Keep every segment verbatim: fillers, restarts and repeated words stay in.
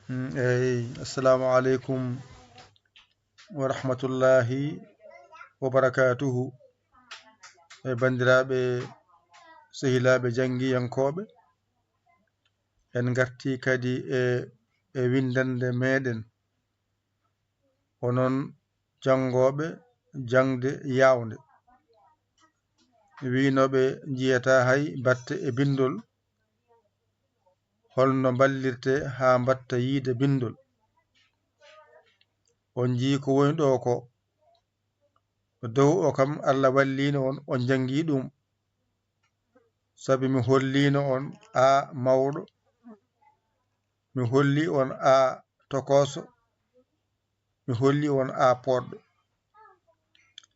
Mm, eyi, assalamu aleykum wa rahmatullahi wa barakatuhu. E banndiraaɓe, sehilaaɓe janngiyankooɓe, en ngartii kadi e, e winndannde meeɗen. Onon janngooɓe jaŋde yaawnde, wiynooɓe njiyataa hay batte e binndol, holno mballirte haa mbatta yiyde binndol? On njii ko woni ɗo ko? Dow o kam, Allah walliino on, on njanngi ɗum. Sabi mi holliino on A mawɗo, mi holli on A tokooso, mi holli on A poɗɗo.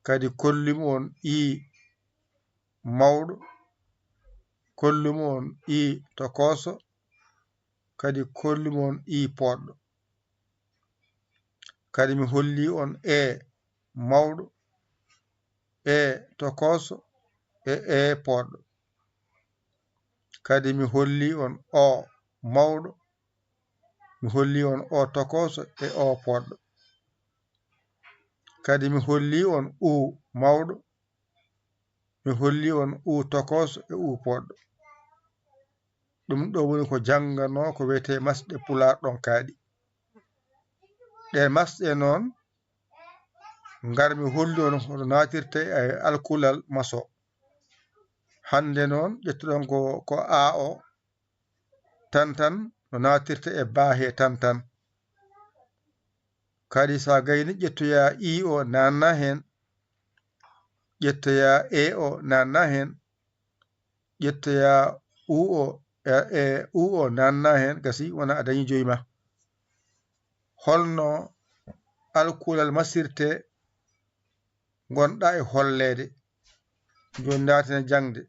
Kadi kollumi on I mawɗo, kollumi on I tokooso, kadi kollumi on I poɗɗo. Kadi mi holli on E mawɗo, E tokooso e E poɗɗo. Kadi mi holli on O mawɗo, mi holli on O tokooso e O poɗɗo. Kadi mi holli on U mawɗo, mi holli on U tokooso e U poɗɗo. Ɗum ɗo woni ko jannganoo ko wiyetee masɗe Pulaar ɗon kaaɗi. Ɗee masɗe noon, ngar mi holli on hono naatirta e alkulal maso. Hannde noon, ƴettuɗon ko, ko A o, tan tan, no naatirta e baa he tan tan. Kadi so a gayni, ƴettoyaa I o naanna heen, ƴettoyaa E o naanna heen, ƴettoyaa U o, e, e U o naanna heen, gasi wona a dañi joyi ma. Holno alkulal masirte ngonɗaa e holleede? Jooni ndaaten e jaŋde.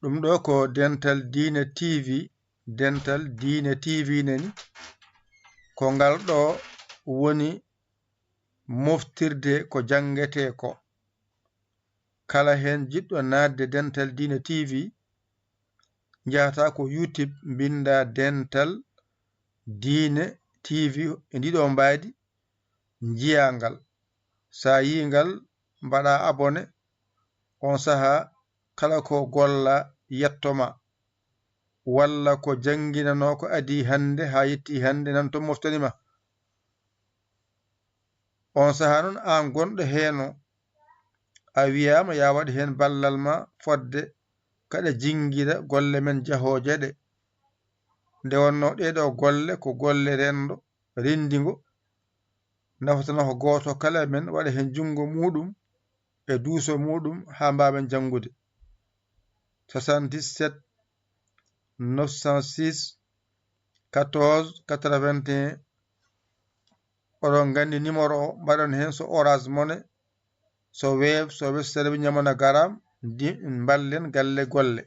Ɗum ɗo ko Dental Diine T V, Dental Diine T V nani. Ko ngal ɗo woni moftirde ko janngetee ko. Kala heen jiɗɗo naatde Dental Diine T V, njahata ko YouTube, mbinnda Dental Diine T V e ndiɗo mbaadi, njiyaa ngal. So a yii ngal, mbaɗa abonné. On sahaa, kala ko golla yetto ma, walla ko jannginanoo ko adii hannde haa yettii hannde, nan to moftani ma. On sahaa noon, aan gonɗo heen o, a wiyaama yo a waɗ heen ballal ma fodde kaɗa jinngira golle men jahooje ɗe. Nde wonnoo ɗee ɗoo golle ko golle renndo, renndingo, nafatanoo ko gooto kala e men waɗa heen junngo muuɗum e duuso muuɗum haa mbaawen janngude. Soixante-dix-sept neuf cent six quatorze quatre-vingt-un. Oɗon nganndi numéro o, mbaɗon heen so Orange Money, so Wave, so Western Union, MoneyGram, ndi mballen galle golle.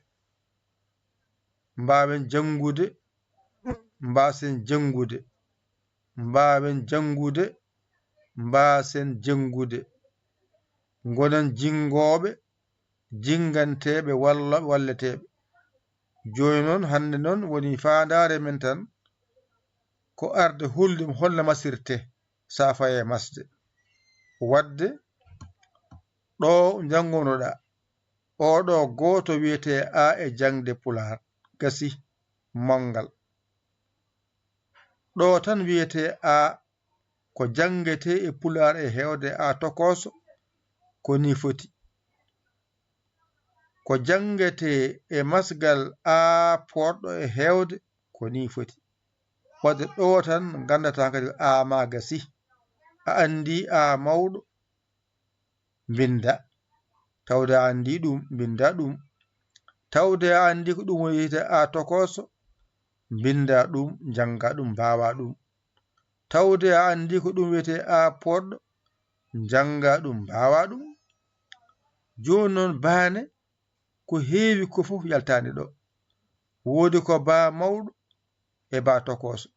Mbaawen janngude, mbaasen janngude, mbaawen janngude, mbaasen janngude. Ngonen jinngooɓe, jinnganteeɓe walla walleteeɓe. Jooni noon, hannde noon woni faandaare men tan, ko arde hollude holno masirte, saafaye masde. Waɗde ɗo njanngunoɗaa, oo ɗo gooto wiyetee A e jaŋde Pulaar, gasi, manngal. Ɗo tan wiyetee A, ko janngetee e Pulaar e heewde, A tokooso, ko nii foti. Ko janngetee e masgal A poɗɗo e heewde, ko nii foti. Waɗde ɗo tan nganndataa kadi A ma gasi. A anndii A mawɗo, mbinnda. Tawde a anndii ɗum, mbinnda ɗum. Tawde a anndii ko ɗum wiyetee A tokooso, mbinnda ɗum, njannga ɗum, mbaawa ɗum. Tawde a anndii ko ɗum wiyetee A poɗɗo, njannga ɗum, mbaawa ɗum. Jooni noon, baane, ko heewi ko fof yaltaani ɗo. Woodi ko baa mawɗo e baa tokooso.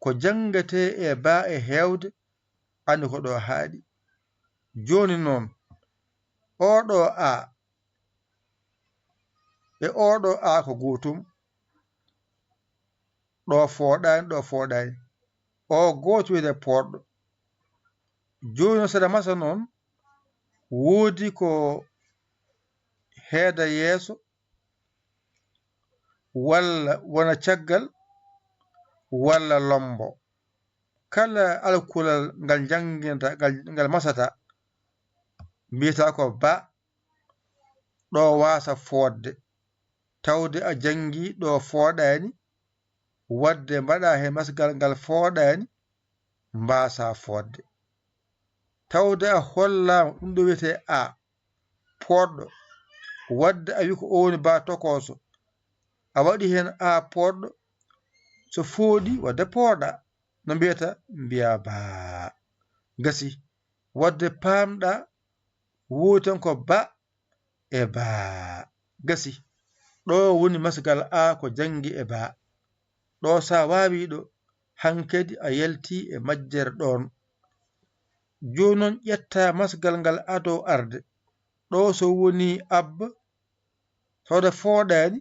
Ko janngetee e baa e heewde, anndi ko ɗo haaɗi. Jooni noon, oo ɗo A e oo ɗo A ko gootum. ɗo fooɗaani, ɗo fooɗaani. O gooto wiyetee pooɗɗo. Jooni o saɗa masa noon, woodi ko heeda yeeso, walla wona caggal, walla lombo. Kala alkulal ngal njannginta, ngal, ngal masata, mbiyata ko ba, ɗo waasa fooɗde. Tawde a janngi ɗo fooɗaani, waɗde mbaɗa heen masgal ngal fooɗaani, mbaasa fooɗde. Tawde a hollaama ɗum ɗo wiyetee a, pooɗɗo, waɗde a wi ko o woni ba tokooso, a waɗi heen a pooɗɗo, so fooɗi waɗde pooɗa, no mbiyata? Mbiya baa. Gasi. Waɗde paamɗa, wooti tan ko ba e baa. Gasi. Ɗo woni masgal a ko janngi e baa. Ɗo sa waawi ɗo, hankadi a yalti e majjere ɗoon. Jooni noon ƴetta masgal ngal adoo arde. Ɗo so woni ab, tawde fooɗaani,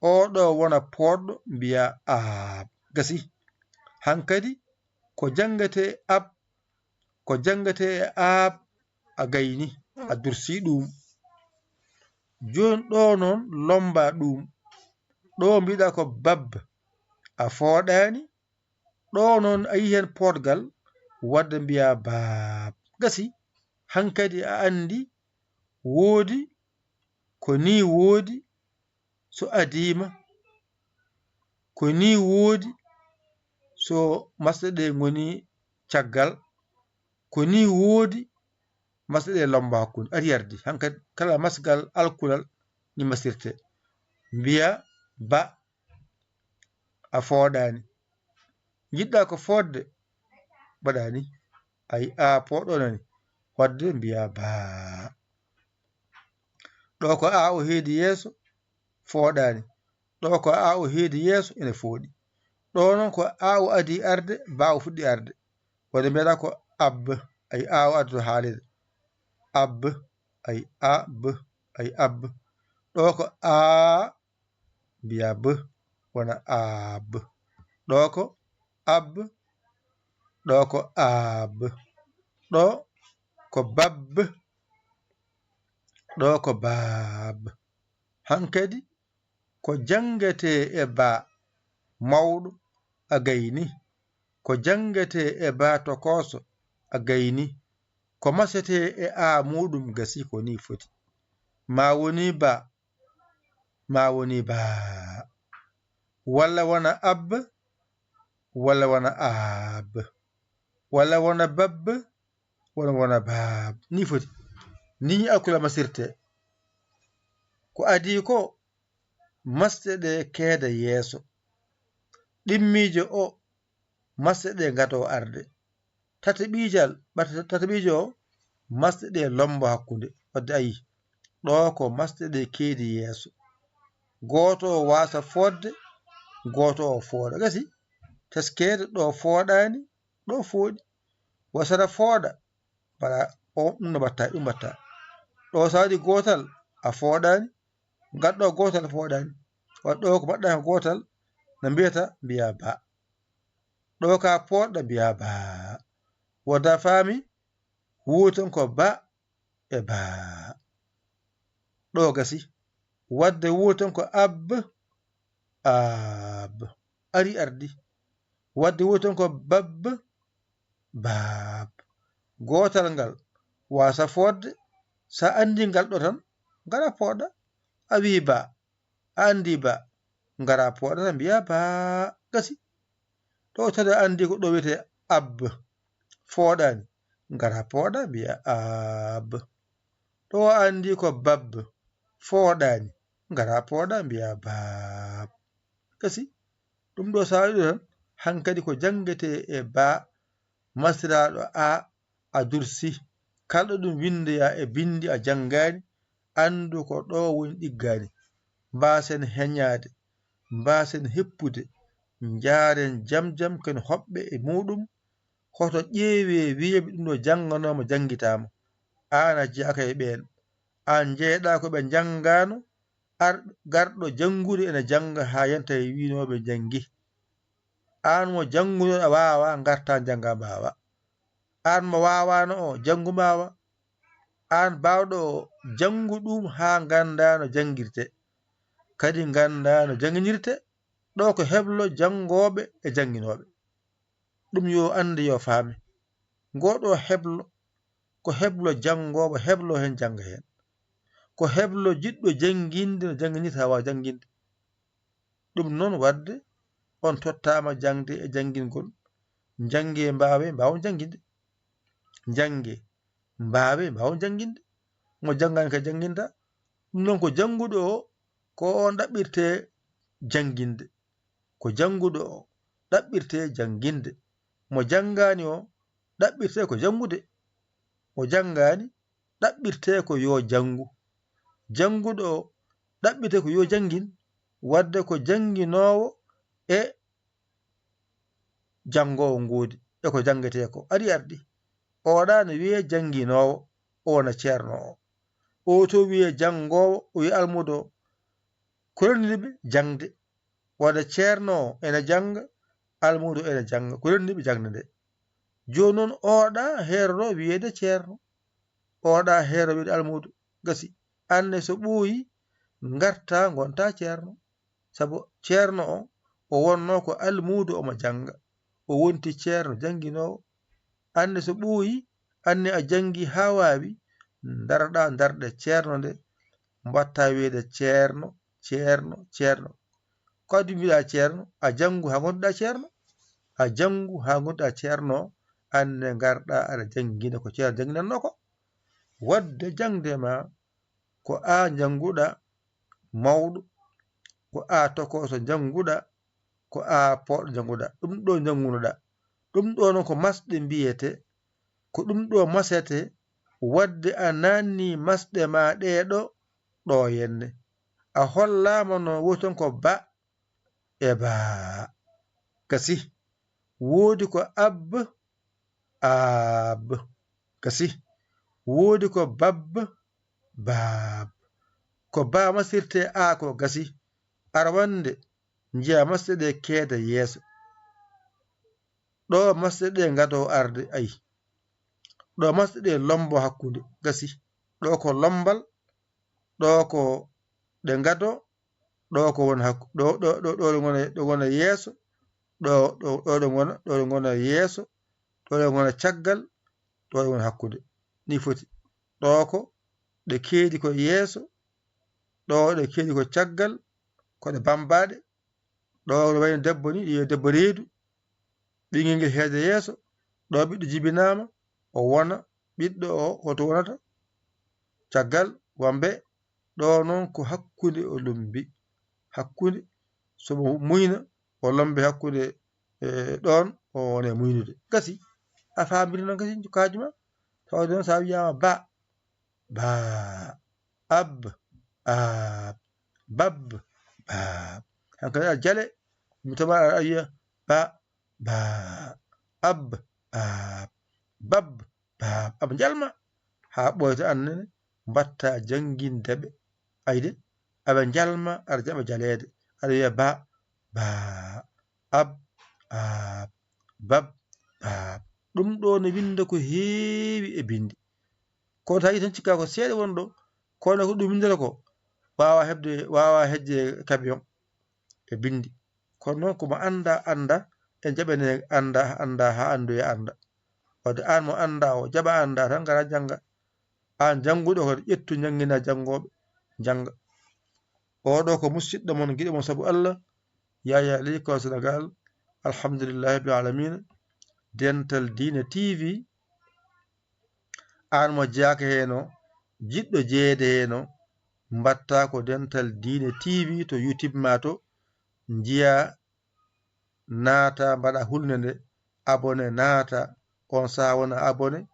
oo ɗo wona pooɗɗo mbiya aab. Gasi. Hankadi ko janngetee ab, ko janngetee e aab a gayni, a dursi ɗum. Jooni ɗo noon lomba ɗum. Ɗo mbiɗa ko bab, a fooɗaani. Ɗo noon a yii heen pooɗgal, waɗde mbiya baab. Gasi, hankadi a anndi woodi, ko nii woodi so adiima, ko nii woodi so masɗe ɗe ngoni caggal, ko nii woodi masɗe ɗe lomba hakkunde. Ari ardi, hankadi kala masgal alkulal ni masirte. Mbiya ba, a fooɗaani. Njiɗɗa ko fooɗde, mbaɗa ni. Ay, a pooɗɗo nani. Waɗde mbiya baa. Ɗo ko a o heedi yeeso, fooɗaani. Ɗo ko a o heedi yeeso, ene fooɗi. Ɗo noon ko a o adii arde, ba o fuɗɗi arde. Waɗde mbiyaɗa ko ab, ay a o addoto haalirde. Ab, ay ab, ay ab. Ɗo ko a mbiya b, wona aab. Ɗo ko ab, ɗo ko aab. Ɗo ko bab, ɗo ko baab. Hankadi ko janngetee e ba mawɗo a gayni, ko janngetee e ba tokooso a gayni, ko masetee e a muuɗum gasi ko nii foti. Ma woni ba, ma woni baa. Walla wona ab, walla wona aab. Walla wona bab, walla wona baab. Nii foti. Nii alkula masirte. Ko adii ko, masɗe ɗe keeda yeeso. Ɗimmiijo o, masɗe ɗe ngadoo arde. Tataɓiijal, ɓata-, tataɓiijo o, masɗe ɗe lombo hakkunde. Waɗde ayi, ɗo ko masɗe ɗe keedi yeeso. Gooto o waasa fooɗde, gooto o fooɗa. Gasi, teskeede ɗo fooɗaani, ɗo fooɗi. Wasata fooɗa, mbaɗa o, ɗum no mbatta, ɗum mbatta. Ɗo so waɗi gootal, a fooɗaani, ngadɗo gootal fooɗaani. Waɗ ɗo ko mbaɗɗa ko gootal, no mbiyata, mbiya ba. Ɗo ka pooɗɗa mbiya baa. Wota faami, wuutan ko ba e baa. Ɗo gasi. Waɗde wuutan ko ab, aab. Ari ardi. Waɗde wuutan ko bab, baab. Gootal ngal waasa fooɗde, sa anndi ngal ɗo tan, ngara pooɗa. A wii ba, a anndi ba, ngara pooɗa tan mbiya baa, gasi. Ɗo tawi a anndi ko ɗo wiyetee ab, fooɗaani, ngara pooɗa mbiya aab. Ɗo a anndi ko bab, fooɗaani, ngara pooɗa mbiya baab. Gasi, ɗum ɗo so a waɗi ɗo tan, hankadi ko janngetee e baa, masiraaɗo a, a dursi. Kala ɗo ɗum winndoyaa e binndi a janngaani, anndu ko ɗo woni ɗiggaani. Mbaasen heñaade, mbaasen heppude, njaaren jam jam ken hoɓɓe e muuɗum. Hoto ƴeewee wiyeeɓe ɗum ɗo jannganooma janngitaama. Aan a jeyaaka e ɓeen. Aan njeyeɗaa ko ɓe njanngaano, ar-, garɗo janngude ene jannga haa yanta e wiinooɓe njanngi. Aan mo janngunoɗa waawa, ngarta njannga mbaawa. Aan mo waawaano o, janngu mbaawa. Aan baawɗo o, janngu ɗum haa ngannda no janngirte, kadi ngannda no jannginirte. Ɗo ko heblo janngooɓe e jannginooɓe. Ɗum yo annde yo faame. Ngoo ɗo heblo, ko heblo janngoowo, heblo heen jannga heen. Ko heblo jiɗɗo jannginde no jannginirta, waawa jannginde. Ɗum noon waɗde on tottaama jaŋde e janngingol. Njanngee mbaawee mbaawon jannginde. Njanngee mbaawee mbaawon jannginde. Mo janngaani ka jannginta. Ɗum noon ko jannguɗo o, ko on ɗaɓɓirtee jannginde. Ko jannguɗo o ɗaɓɓirtee jannginde. Mo janngaani o ɗaɓɓirtee ko janngude. Mo janngaani ɗaɓɓirtee ko yo janngu. Jannguɗo o ɗaɓɓirtee ko yo janngin. Waɗde ko jannginoowo e janngoowo ngoodi e ko janngetee ko. Aɗi ardi. Oɗa no wiyee jannginoowo, o wona ceerno o. O to wiyee janngoowo, o wiyee almuudo o. Ko renndini ɓe jaŋde. Wada ceerno o ena jannga, almuudo ena jannga. Ko renndini ɓe jaŋde nde. Jooni noon oɗa heeroro wiyeede ceerno. Oɗa heero wiyeede almuudo. Gasi. Aan ne so ɓooyi, ngarta ngonta ceerno. Sabu ceerno o, o wonnoo ko almuudo omo jannga. O wonti ceerno jannginoowo. Aan ne so ɓooyi, aan ne a janngi haa waawi, ndaroɗa ndarɗe ceerno nde, mbatta wiyeede ceerno, ceerno, ceerno. Ko adii mbiɗa ceerno, a janngu haa ngonduɗa ceerno. A janngu haa ngonduɗa ceerno, aan ne ngarɗa aɗa janngina ko ceerno jannginannoo ko. Waɗde jaŋde ma, ko a njannguɗa mawɗo, ko a tokooso njannguɗa, ko a pooɗɗo njannguɗa. Ɗum ɗo njanngunoɗa. Ɗum ɗo noon ko masɗe mbiyetee, ko ɗum ɗo masete, waɗde a naanni masɗe ma ɗee ɗo, ɗo yenne. A hollaama no woni toon ko ba e baa. Gasi. Woodi ko ab, aab. Gasi. Woodi ko bab, baab. Ko baa masirtee a ko gasi. Arwande, njiya masɗe ɗe keeda yeeso. Ɗo masɗe ɗe ngado arde, ayi. Ɗo masɗe ɗe lombo hakkunde, gasi. Ɗo ko lombal, ɗo ko ɗe ngado, ɗo ko won hakku-, ɗo, ɗo, ɗo, ɗo ɗe ngona, ɗo ngona yeeso, ɗo, ɗo, ɗo ɗe ngona, ɗo ɗe ngona yeeso, ɗo ɗe ngona caggal, ɗo ɗe ngona hakkunde. Ni foti. Ɗo ko ɗe keedi ko yeeso, ɗo ɗe keedi ko caggal, ko ɗe bambaaɗe. Ɗo no wayno debbo ni, yo debbo reedu, ɓinngel ngel heeda yeeso, ɗo ɓiɗɗo jibinaama, o wona, ɓiɗɗo o, hoto wonata? Caggal, wambe, ɗo noon ko hakkunde o lombi, hakkunde, so mo muyna, o lombe hakkunde, e, ɗoon, o wona e muynude. Gasi, a faamiri noon gasi, kaaju ma, tawde noon so a wiyaama ba, baa, ab, aab, bab, baab. Hankadi aɗa jale, mi tama aɗa wiya ba, baa, ab, aab, bab, baab. Aɓa njalma haa ɓooyta annene, mbatta jannginde ɓe. Ayde, aɓa njalma, aɗa jaɓa jaleede. Aɗa wiya ba, baa, ab, aab, bab, baab. Ɗum ɗo ne winnda ko heewi e binndi. Kono tawi tan cikka ko seeɗa woni ɗo, kono ko ɗum winndata ko, waawa heɓde, waawa heƴde camion e binndi. Kono noon ko mo annda, annda, en jaɓane annda, annda haa anndoya annda. Wadde aan mo annda o, jaɓa annda tan, ngara jannga. Aan jannguɗo kadi, ƴettu njanngina janngooɓe, njannga. Oɗo ko musidɗo mon, giɗo mon sabu Allah, Yaya Ley ko Senegal. Alhamdulillahi rabbil alamina. Dental Diine T V, aan mo jeyaaka heen o, jiɗɗo jeyeede heen o, mbatta ko Dental Diine T V to YouTube ma to, njiya, naata, mbaɗa hulnde nde, abonné, naata, on saha wona abonné,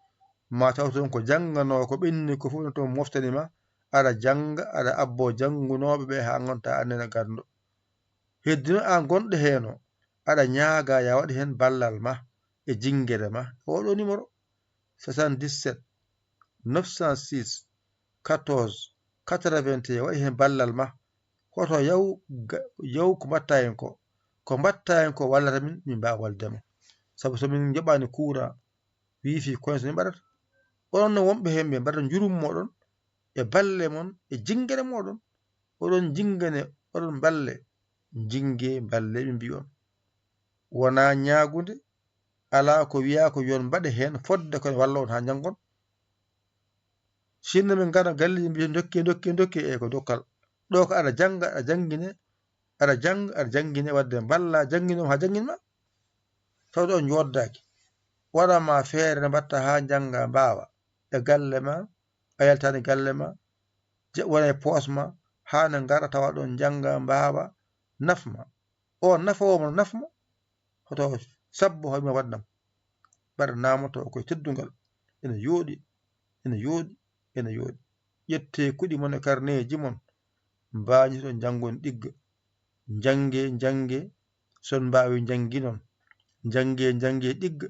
ma taw toon ko jannganoo, ko ɓenni ko fof no toon moftani ma, aɗa jannga, aɗa abbo janngunooɓe ɓe haa ngonta annene ganndo. Heddino aan gonɗo heen o, aɗa ñaaga ya waɗ heen ballal ma e jinngere ma e oɗo numéro, soixante-dix-sept, neuf cent six, quatorze, quatre-vingt-un, waɗ heen ballal ma. Hoto yaw ga-, yaw ko mbatta heen ko. ko mbaɗtaa heen ko wallata min, min mbaawa wallude ma. Sabu so min njoɓaani kuuraa, wifi, kono so min mbaɗata, onon no wonɓe heen ɓe mbaɗata njurum mooɗon e balle mon e jinngere mooɗon. Oɗon jinngane oɗon balle, njinnge balle, ɓe mbi on. Wonaa ñaagunde, alaa ko wiyaa ko yon mbaɗe heen fodde ko ne walla on haa njanngon. Sinno min ngara galleeji mbiyen dokke, dokke, dokke, e ko dokkal. Ɗo ko aɗa jannga, aɗa janngine, aɗa jannga, aɗa janngine, wadde mballa jannginooma haa janngin ma. Tawde on njoddaaki. Waɗa ma feere nde mbaɗta haa njannga mbaawa. E galle ma, a yaltaani galle ma, je-, wona e poos ma, haa nde ngara tawa ɗon njannga mbaawa naf ma. O nafoowo mo naf ma, hoto sabbo hoy ma waɗnam. Mbaɗa naamoto ko e teddungal. Ene yooɗi, ene yooɗi, ene yooɗi. Ƴettee kuɗi mon e karneeji mon, mbaañitoɗon njanngon ɗigga. Njannge, njannge, so on mbaawi njannginon. Njannge, njannge ɗigga,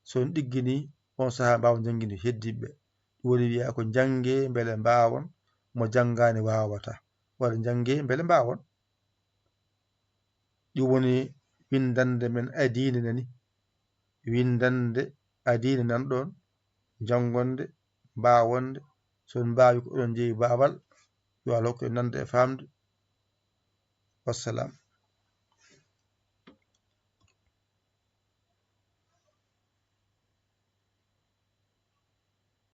so on ɗiggini, on sahaa mbaawa njannginude heddiiɓe. Ɗum woni wiyaa ko njannge mbele mbaawon, mo janngaani waawataa. Waɗa njannge mbele mbaawon. Ɗum woni winndannde men adiine nani. Winndannde adiine nan ɗoon, janngonde, mbaawonde, so on mbaawi ko oɗon njeewi baabal, yo Allah hokku en nande e faamde. Wassalam.